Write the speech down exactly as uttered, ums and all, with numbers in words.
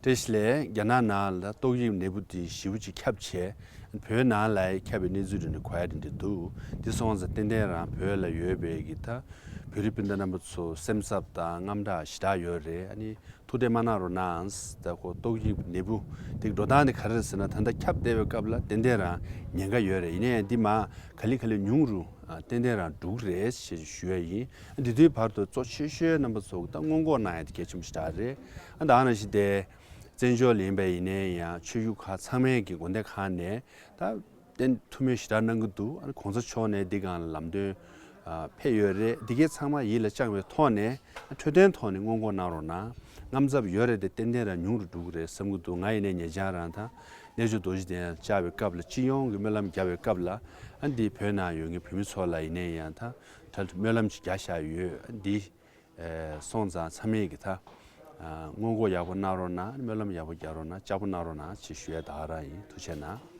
རེ་ཞིག་ལས་རྒྱ་ནག་ནང་ལ་ཏོག་དབྱིབས་ནད་འབུ་དེ་ཞེ་པོ་ཅིག་ཁྱབ་བྱས། བོད་ནང་ལ་ཁྱབ་པའི་གནས་ཚུལ་རེ་འདྲ་གོ་ཡ་དེ་འདྲ་འདུག་དེ་སོང་ཙང་ཏན་ཏན་རང་བོད་ལ་ཡོད་པའི་གི་ད་བོད་རིགས་སྤུན་ཟླ་རྣམ་པ་ཚོ་སེམས་འཚབ་དང་དངངས་སྐྲག་ཞེ་དྲག་ཡོད་རེད། ཨ་ནི་ཐུགས་ཁྲལ་མ་གནང་རོགས་གནང་། ད་ཁོ་ཏོག་དབྱིབས་ནད་འབུ་དེ་འགྲོ་སྟངས་དེ་ག་རེ་རེད་ཟེར་ན། ད་ལྟ་ཁྱབ་བསྡད་པའི་སྐབས་ལ་ཏན་ཏན་རང་ཉེན་ཁ་ཡོད་རེད། ཡིན་ནའི་འདི་མ་ག་ལེ་ག་ལེ་ཉུང་རུ་ཏན་ཏན་རང་འགྲོ་གི་རེད་ཞེས་ཞུ་ཡ་ཡིན། འདི་དུས་བར་དུ་གཙོ་ཆེ་ཤོས་རྣམ་པ་ཚོ་ད་སྔོན་འགོག་གནང་ཡ་དེ་གལ་ཆེན་པོ་ཞེ་དྲག་རེད། ཨ་ད་ནང་བཞིན་དེ་བཙན་བྱོལ་ལ་ཡིན་པ་ཡིན་ནའི་ཡང་ཆོས་བརྒྱུད་ཁག་ཚང་མའི་གི་དགོན་སྡེ་ཁག་ནས་ད་བསྟན་ཐུགས་སྨོན་ཞེ་དྲག་གནང་གི་འདུག་ཨ་ནི་གོང་ས་མཆོག་ནས་འདི་སྒང་ལ་ལམ་སྟོན་ཨ་ཕེབས་ཡོད་རེད། འདི་གའི་ཚང་མ་ཡིད་ལ་བཅངས་པའི་ཐོག་ནས་འཕྲོད་བསྟེན་ཐོག་ནས་སྔོན་འགོག་གནང་རོགས་གནང་། དངངས་འཚབ་ཡོད་རེད་དེ་ཏན་ཏན་རང་ཉུང་རུ་འགྲོ་གི་རེད་བསམ་གྱི་འདུག་ང་ཡིན་ནའི་ཉེ་ཆར་རང་ད་རྣལ་འབྱོར་རྡོ་རྗེ་གདན་ལ་བཅར་བའི་སྐབས་ལ་སྤྱི་ཡོངས་ཀྱི་སྨོན་ལམ་རྒྱག་པའི་སྐབས་ལ་ཨ་འདི་བོད་ནང་ཡོད་མཁན་བོད་མི་ཚོ་ལ་ཡིན་ནའི་ཡང་ད་ད་སྨོན་ལམ་ཅིག་རྒྱག་བཞག་ཡོད། ཨ་འདི་ཨེ་སོང་ཙང་ཚང་མས་གི་ད་ཨ་སྔོན་འགོག་ཡག་པོ་གནང་རོགས་གནང་། སྨོན་ལམ་ཡག་པོ་རྒྱག་རོགས་གནང་། ལྕགས་པོ་གནང་རོགས་གནང་ཅེས་ཞུ་ཡ་ད་ག་རང་ཡིན། ཐུགས་རྗེ་གནང་།